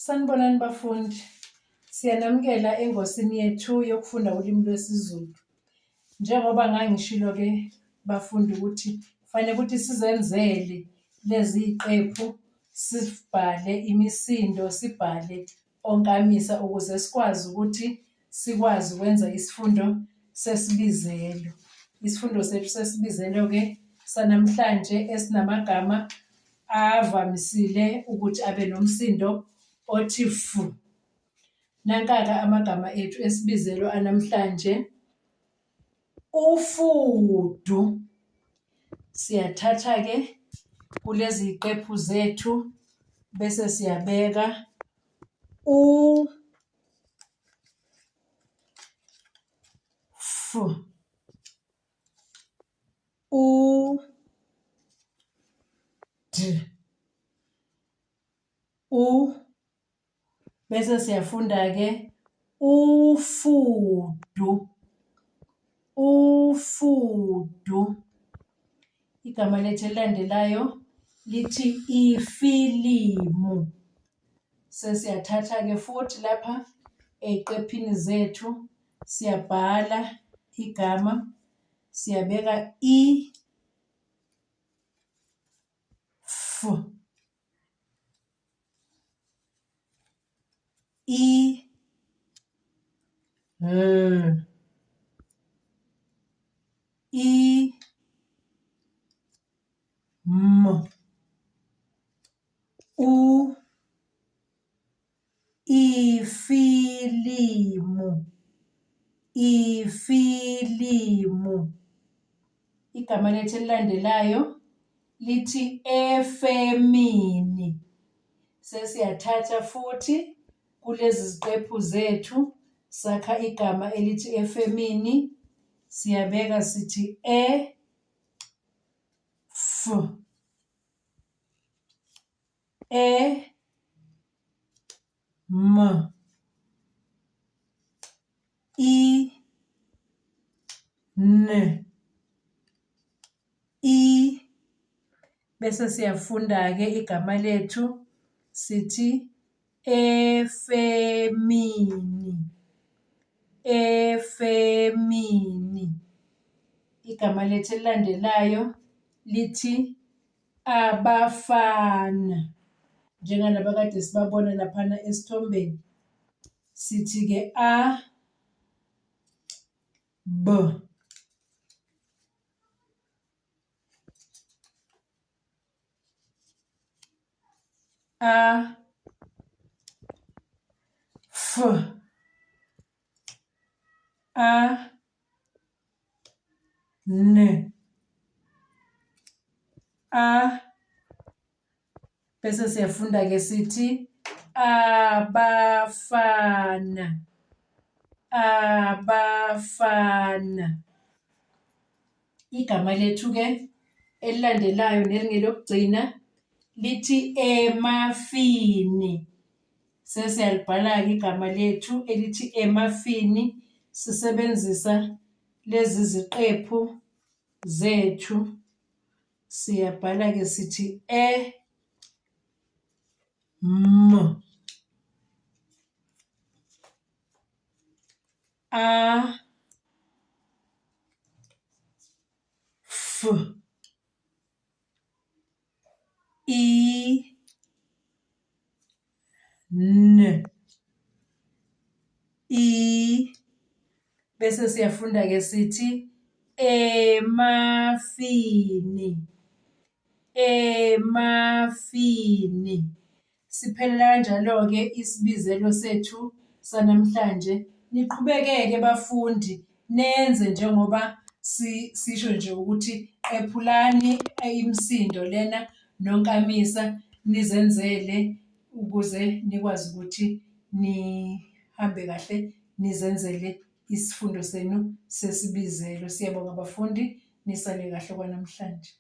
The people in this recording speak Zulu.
Sanibonani bafundi. Siyanamukela engosini yethu yokufunda ulimi lwesiZulu. Njengoba ngangishilo-ke bafundi ukuthi kufanele ukuthi sizenzele lezi ziqephu sibhale imisindo, sibhale onkamisa ukuze sikwazi ukuthi sikwazi ukwenza isifundo sesibizelo. Isifundo sethu sesibizelo-ke sanamhlanje esinamagama avamisile ukuthi abe nomsindo othi fu. Nanka-ke amagama ethu esibizelo anamhlanje. Ufudu. Siyathatha-ke kulezi ziqephu zethu bese siyabeka u f u d u bese siyafunda-ke ufudu ufudu. Igama lethu elilandelayo lithi ifilimu. Sesiyathatha-ke futhi lapha ey'qephini zethu siyabhala igama siyabeka i f I L I M U Ifilimu ifilimu. Igama lethu elilandelayo lithi efemini. Sesiyathatha futhi kulezi ziqephu zethu sakha igama elithi efemini. Siyabeka sithi e f e M I N I bese siyafunda-ke igama lethu sithi efemini, efemini. Igama lethu elilandelayo lithi abafana njengalaba kade sibabona laphana esithombeni sithi-ke a b a f a N A bese siyafunda ke sithi abafana abafana. Igama lethu ke elilandelayo nelingelokugcina lithi emafini. Sesiyalibhala-ke igama lethu elithi emafini sisebenzisa lezi ziqephu zethu. Siyabhala-ke sithi e m a f I N I bese siyafunda ke sithi emafini emafini. Siphelela kanjalo-ke isibizelo sethu sanamhlanje. Niqhubeke-ke bafundi nenze njengoba sisho nje ukuthi qephulani imisindo lena nonkamisa nizenzele ukuze nikwazi ukuthi nihambe kahle nizenzele isifundo senu sesibizelo. Siyabonga bafundi, nisale kahle okwanamhlanje.